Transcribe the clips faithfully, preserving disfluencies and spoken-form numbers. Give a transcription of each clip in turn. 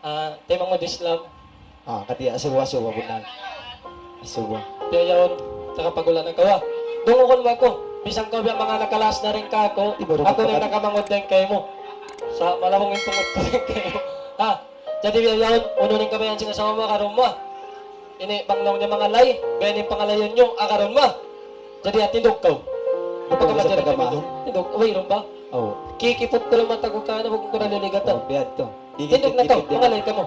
Ah, timangud Islam. Ah, kati asubu, asubu, bunnal. Asubu. Tiyaun, nakapagula na kaw, ah. Dungug mu aku. Bisan kaw biya' manga nakalas na dayn kāku', aku na in nakamangud dayn kaymu. Sa' malabung in tungud ku dayn kaymu. Ha? Jadi, biya' yaun, unu in kabayaan sin asawa mu, agarun mu. Ini bang laung niya mangalay, biya' ini in pangalayun niyu, agarun mu. Jadi, ah, tindug kaw. Bang kaw sa pagkamaahan. Tindug, wayruun ba? Oo. Kikiput ku in mata ku kānu', bukun ku na liligatan. Oo, biya' yadtu. Tindug na kaw, mangalay kamu.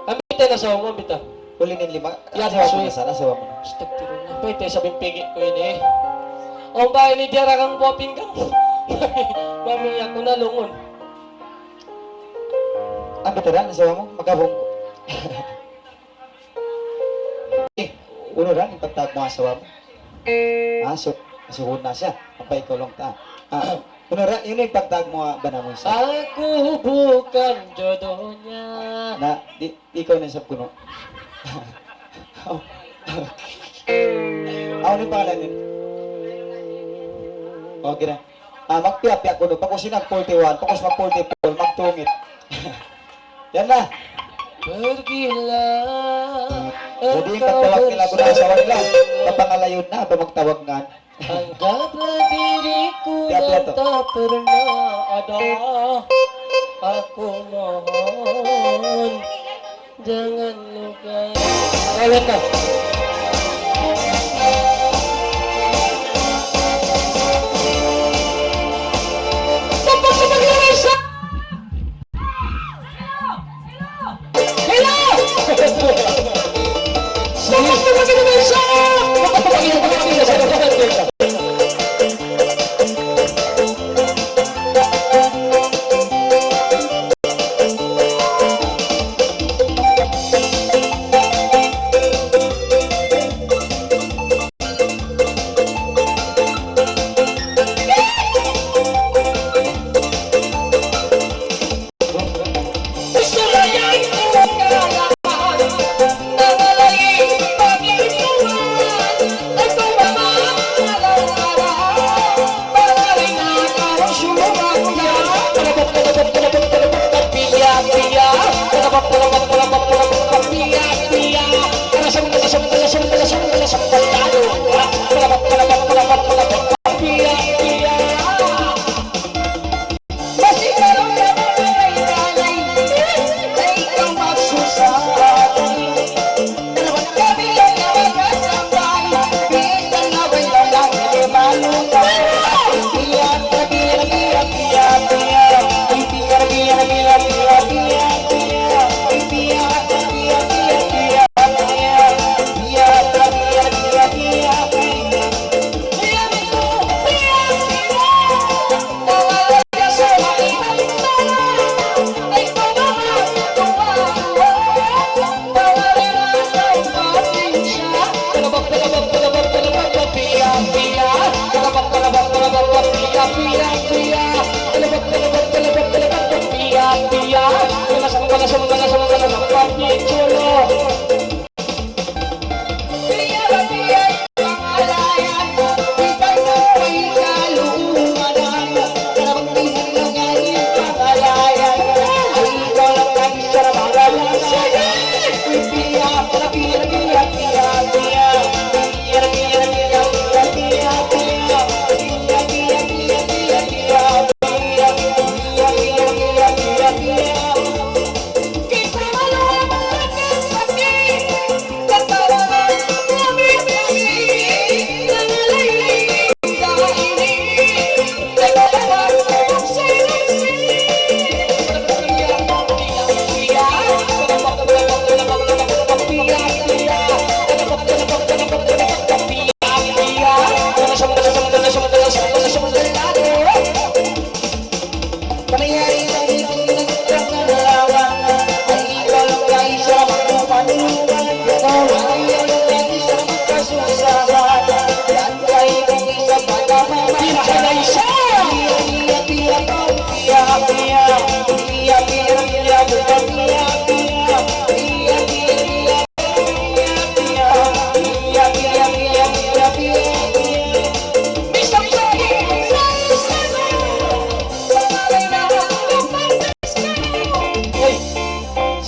Ambi ta in asawa mu, ambi ta. Huli in lima. Yan, asawa mu na, asawa mu na. Astagfirullah. Pwede sa bimpigi ku ini. Awn ba ini diyara kang buah pinggang? Mami, aku na lungun. Ambi ta da in asawa mu, magkabung. Eh, unu ra in pagtawag mu ha asawa mu? Ah, su-, suhun na siya. Apa ikaw lang ta? Ah, unu ra, unu in pagtawag mu ha bana mu sa? Aku bukan jodohnya. Na, di, ikaw na isab kunu'. Aw. Aw, unu in pangalan niya? Okay na. Ah, magpiya-piya kunu', pag'ubus nag forty-one, pag'ubus mag forty-four, magtungit. Yan na. Pergilah. Jadi, in pagtawag nila kunu' ha asawa nila, mapangalayun na, atawa magtawag ngan. Anggaplah diriku yang tak pernah ada. Aku mohon, jangan lupa. Ayan na. Hello!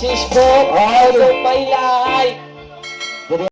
Facebook, ay, YouTube, may lahay. Jadi,